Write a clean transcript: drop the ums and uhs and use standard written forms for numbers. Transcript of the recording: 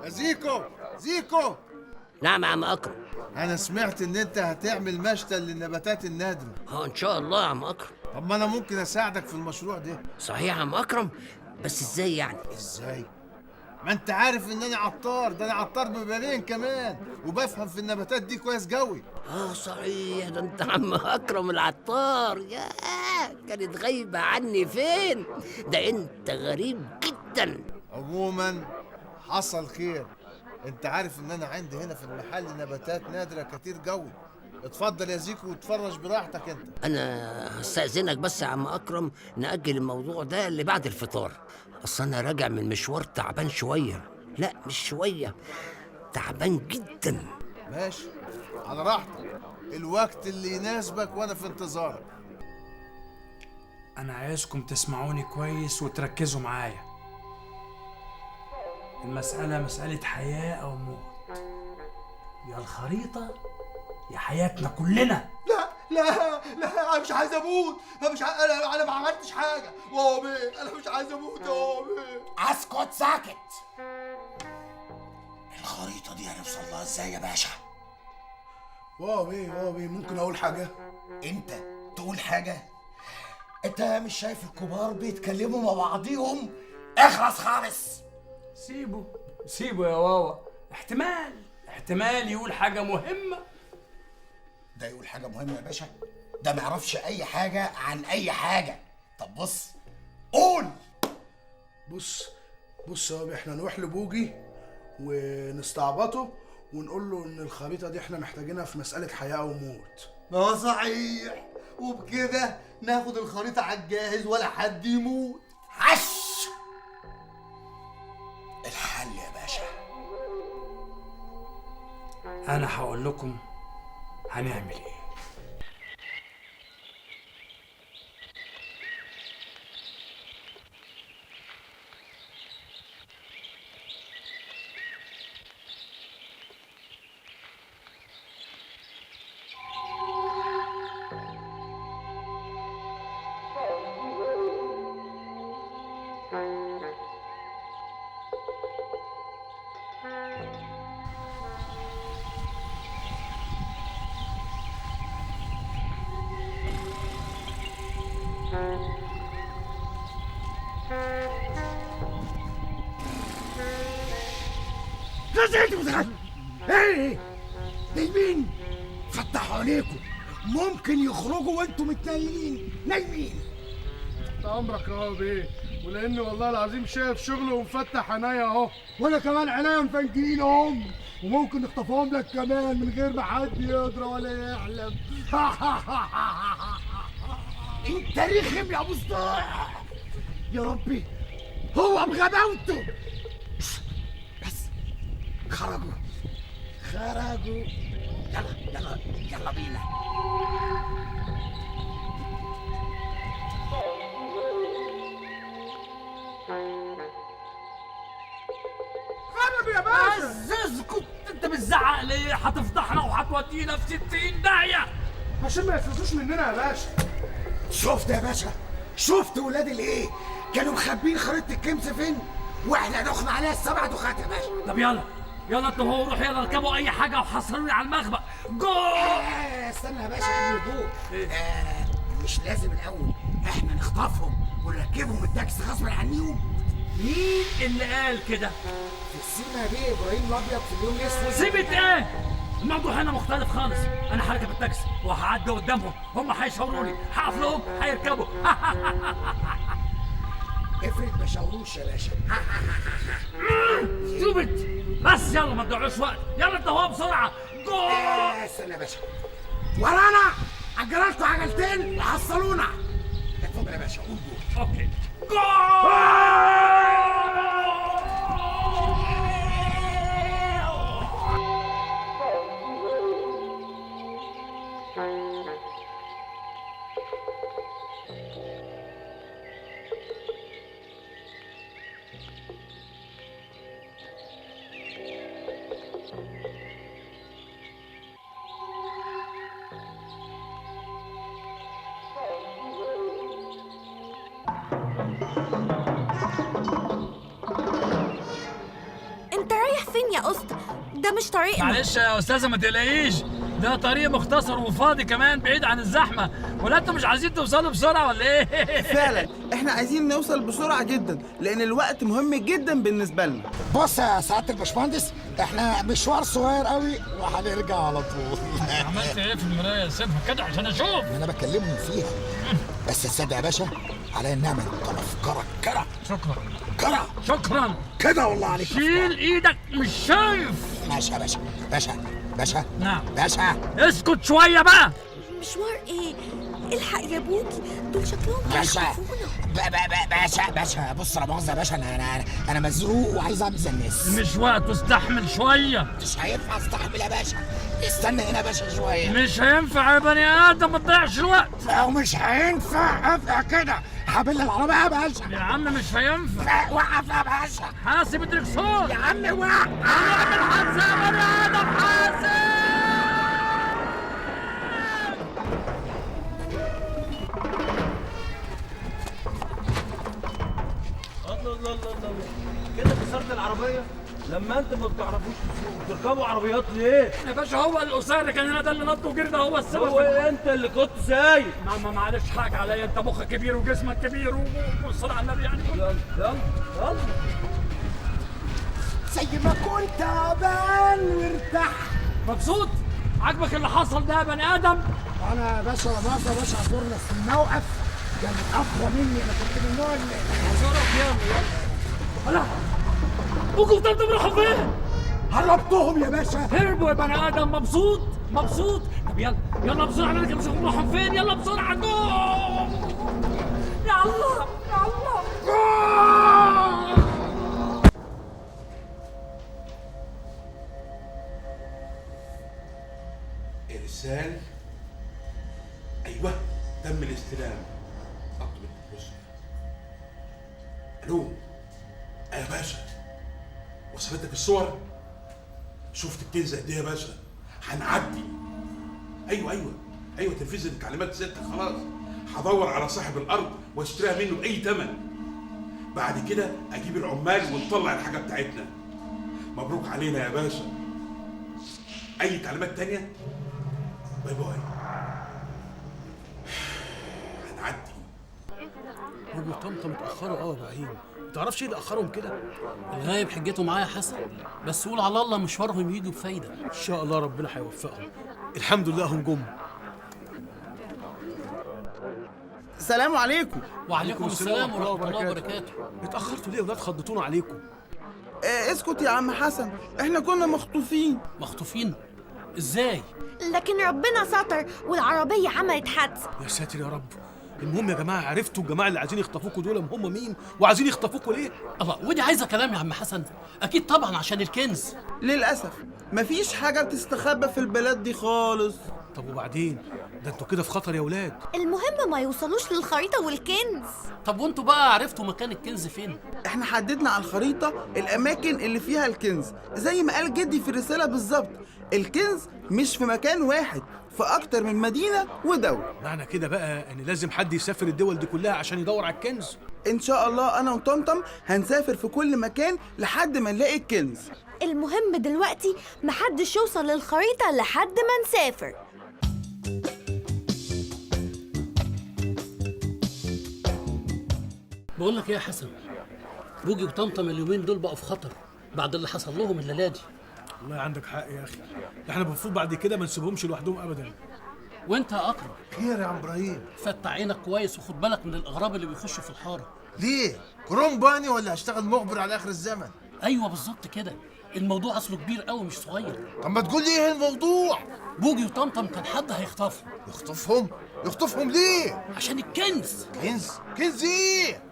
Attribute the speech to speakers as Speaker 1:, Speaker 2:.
Speaker 1: زيكو زيكو.
Speaker 2: نعم يا عم اكرم.
Speaker 1: انا سمعت ان انت هتعمل مشتل للنباتات النادرة.
Speaker 2: اه ان شاء الله يا عم اكرم.
Speaker 1: طب ما انا ممكن اساعدك في المشروع ده.
Speaker 2: صحيح يا عم اكرم، بس ازاي يعني؟
Speaker 1: ازاي؟ ما انت عارف ان انا عطار، ده انا عطار ببابين كمان، وبفهم في النباتات دي كويس قوي.
Speaker 2: اه صحيح، ده انت عم اكرم العطار. ياه كانت غايبة عني فين؟ ده انت غريب جدا.
Speaker 1: عموما حصل خير. انت عارف ان انا عندي هنا في المحل نباتات نادرة كتير قوي. اتفضل يا زيكو واتفرج براحتك انت.
Speaker 2: انا هستأذنك بس يا عم اكرم نأجل الموضوع ده اللي بعد الفطار، اصل انا راجع من مشوار تعبان شوية. لا مش شوية، تعبان جدا.
Speaker 1: ماشي على راحتك، الوقت اللي يناسبك وانا في انتظارك.
Speaker 3: انا عايزكم تسمعوني كويس وتركزوا معايا. المسألة مسألة حياة أو موت، يا الخريطة يا حياتنا كلنا.
Speaker 4: لا لا لا، أنا مش عايز أموت، أنا مش أنا ما عملتش حاجة. واو بيه، أنا مش عايز أموت يا واو بيه.
Speaker 5: أسكت ساكت. الخريطة دي هنوصل لها إزاي يا باشا؟
Speaker 6: واو بيه واو بيه، ممكن أقول حاجة؟
Speaker 5: أنت تقول حاجة؟ أنت مش شايف الكبار بيتكلموا مع بعضيهم؟ اخلص خالص.
Speaker 3: سيبه سيبه يا واوا، احتمال يقول حاجة مهمة.
Speaker 5: ده يقول حاجة مهمة يا باشا؟ ده ما يعرفش أي حاجة عن أي حاجة. طب بص، قول.
Speaker 6: بص بص يا بابي، احنا نروح لبوجي ونستعبطه ونقول له إن الخريطة دي احنا محتاجينها في مسألة حياة أو موت.
Speaker 4: ما هو صحيح، وبكده ناخد الخريطة على الجاهز ولا حد يموت.
Speaker 5: عش الحل يا باشا.
Speaker 3: أنا هقول لكم هنعمل إيه.
Speaker 5: ايه نايمين؟ فتحوا عينيكم، ممكن يخرجوا وانتم متنيلين نايمين.
Speaker 6: تحت امرك يا بيه، ولاني والله العظيم شايف شغله ومفتح عينيا اهو، وانا كمان عينيا مفنجين اهم، وممكن نخطفهم لك كمان من غير ما حد يدرى ولا يحلم.
Speaker 5: انت رخم يا ابو صداع يا ربي، هو بغباوته. بس خرجوا خرجوا، يلا يلا يلا بينا.
Speaker 6: خرجوا يا باشا.
Speaker 3: بس اسكت، انت بتزعق ليه؟ هتفضحنا وهتودينا في 60 داهية.
Speaker 6: عشان ما يفلتوش مننا يا باشا.
Speaker 5: شفت يا باشا؟ شفت ولاد الايه؟ كانوا مخبيين خريطة الكنز فين؟ واحنا دخنا عليها ال7 دخات يا باشا.
Speaker 3: طب يلا يلا انتوا هو روح، يلا اركبوا اي حاجة وحصلوني على المخبأ. جو.
Speaker 5: استنى يا باشا قبل الجو. مش لازم الاول احنا نخطفهم ونركبهم التاكسي غصب عنيهم؟
Speaker 3: مين اللي قال كده؟
Speaker 5: في السيما بيه ابراهيم الابيض في اليوم الاسود.
Speaker 3: سيبت ايه؟ الموضوع هنا مختلف خالص. انا هركب التاكسي وهعدي قدامهم، هم هيشاوروا لي، هقف لهم هيركبوا.
Speaker 5: افرض ما شاوروش يا باشا.
Speaker 3: stupid. بس يلا ما تضيعوش وقت، يلا انت هو بسرعة. جو.
Speaker 5: استنى يا باشا، ورانا عجلاتكم عجلتين وحصلونا. اتفضل يا باشا قول go.
Speaker 3: okay go.
Speaker 7: يا اسطى؟ ده مش طريقنا.
Speaker 3: معلش يا استاذه ما تقلقيش، ده طريق مختصر وفاضي كمان، بعيد عن الزحمة. ولا انتوا مش عايزين توصلوا بسرعة ولا ايه؟
Speaker 8: فعلا احنا عايزين نوصل بسرعة جدا، لان الوقت مهم جدا بالنسبة لنا.
Speaker 5: بص يا سعادة الباشمهندس، احنا مشوار صغير قوي وهنرجع على طول.
Speaker 3: عملت ايه في المراية؟ سيبها كده عشان اشوف.
Speaker 5: انا بكلمهم فيها بس. تصدق يا باشا عليا النعمة انت افكارك كره.
Speaker 3: شكرا
Speaker 5: كره.
Speaker 3: شكرا
Speaker 5: كده والله عليك.
Speaker 3: شيل ايدك، مش شايف.
Speaker 5: ماشي يا باشا. باشا باشا.
Speaker 3: نعم
Speaker 5: باشا.
Speaker 3: اسكت شوية بقى.
Speaker 7: مشوار ايه؟ الحق يا بوكي، دول شكلهم هيخطفونا.
Speaker 5: باشا باشا بص لا مؤاخذة يا باشا، انا انا مزروق وعايز اعمل زي الناس.
Speaker 3: مش وقت، استحمل شوية.
Speaker 5: مش هينفع استحمل يا باشا، استنى هنا يا باشا شوية.
Speaker 3: مش هينفع يا بني ادم، ما تضيعش الوقت.
Speaker 5: لا مش هينفع ابقى كده، حابل العربية يا باشا.
Speaker 3: يا عم مش هينفع.
Speaker 5: وقف يا باشا.
Speaker 3: حاسب الدركسون
Speaker 5: يا عم، وقف.
Speaker 3: هنعمل حادثه يا بني ادم، حاسب.
Speaker 9: الله الله الله الله، كده كسرت العربية؟ لما انتوا ما بتعرفوش تسوقوا بتركبوا عربيات ليه؟
Speaker 3: يا باشا هو القصير اللي كان هنا ده اللي نط وجري، ده هو السبب.
Speaker 9: هو انت اللي كنت سايق.
Speaker 3: ما معلش حقك عليا، انت مخك كبير وجسمك كبير والصلاة على النبي يعني.
Speaker 9: يلا يلا يلا.
Speaker 5: زي ما كنت تعبان وارتحت.
Speaker 3: مبسوط؟ عاجبك اللي حصل ده يا بني ادم؟
Speaker 5: انا يا باشا لا مؤاخذة يا باشا اعذرني، في الموقف كان اقوى مني، انا كنت من النوع اللي
Speaker 3: اعذرك. يلا يلا. لا بوكو وطمطم راحوا فين؟
Speaker 5: هربتهم يا باشا.
Speaker 3: هربوا يا بني ادم. مبسوط؟ مبسوط؟ طب يلا يلا بسرعة نركب نشوف راحوا فين. يلا بسرعة جو. يا الله يا الله جو.
Speaker 10: ارسال. ايوه تم الاستلام. اطلب بص. الو يا باشا، وصلتك الصور؟ شفت الكنز قد ايه يا باشا؟ هنعدي. ايوه ايوه ايوه، تنفيذ التعليمات سيادتك. خلاص هدور على صاحب الارض واشتريها منه باي ثمن. بعد كده اجيب العمال ونطلع الحاجة بتاعتنا. مبروك علينا يا باشا. اي تعليمات تانية؟ bye bye. هنعدي.
Speaker 11: بوجي وطمطم اتأخروا قوي يا ابراهيم، ما تعرفش ايه اللي اخرهم كده؟
Speaker 12: الغايب حجته معايا حسن، بس قول على الله مشوارهم يجوا بفايده.
Speaker 11: ان شاء الله ربنا هيوفقهم. الحمد لله هم جم.
Speaker 8: السلام عليكم.
Speaker 12: وعليكم السلام ورحمة الله وبركاته.
Speaker 11: اتأخرتوا ليه يا ولاد؟ خضتونا عليكم.
Speaker 8: اسكت يا عم حسن، احنا كنا مخطوفين.
Speaker 12: مخطوفين؟ ازاي؟
Speaker 7: لكن ربنا ستر والعربية عملت حادثه.
Speaker 11: يا ساتر يا رب. المهم يا جماعة، عرفتوا الجماعة اللي عايزين يخطفوكوا دول هم مين وعايزين يخطفوكوا ليه؟
Speaker 12: الله، ودي عايزه كلام يا عم حسن؟ اكيد طبعا عشان الكنز.
Speaker 8: للاسف مفيش حاجة بتستخبى في البلد دي خالص.
Speaker 11: طب وبعدين؟ ده انتوا كده في خطر يا ولاد.
Speaker 7: المهم ما يوصلوش للخريطه والكنز.
Speaker 12: طب وانتوا بقى عرفتوا مكان الكنز فين؟
Speaker 8: احنا حددنا على الخريطة الاماكن اللي فيها الكنز، زي ما قال جدي في الرسالة بالظبط. الكنز مش في مكان واحد، في اكتر من مدينة ودولة.
Speaker 11: معنى كده بقى ان لازم حد يسافر الدول دي كلها عشان يدور على الكنز.
Speaker 8: ان شاء الله انا وطمطم هنسافر في كل مكان لحد ما نلاقي الكنز.
Speaker 7: المهم دلوقتي محدش يوصل للخريطه لحد ما نسافر.
Speaker 12: بقول لك ايه يا حسن، بوجي وطمطم اليومين دول بقوا في خطر بعد اللي حصل لهم الليلة دي.
Speaker 11: والله عندك حق يا اخي، احنا المفروض بعد كده ما نسيبهمش لوحدهم ابدا.
Speaker 12: وانت يا اكرم؟
Speaker 1: خير يا عم ابراهيم.
Speaker 12: فتح عينك كويس وخد بالك من الاغراب اللي بيخشوا في الحارة.
Speaker 1: ليه؟ كرومباني ولا هشتغل مخبر على اخر الزمن؟
Speaker 12: ايوه بالظبط كده، الموضوع اصله كبير قوي مش صغير.
Speaker 1: طب ما تقول لي ايه الموضوع؟
Speaker 12: بوجي وطمطم كان حد هيخطفهم.
Speaker 1: يخطفهم؟ يخطفهم ليه؟
Speaker 12: عشان الكنز.
Speaker 1: كنز؟ كنز ايه؟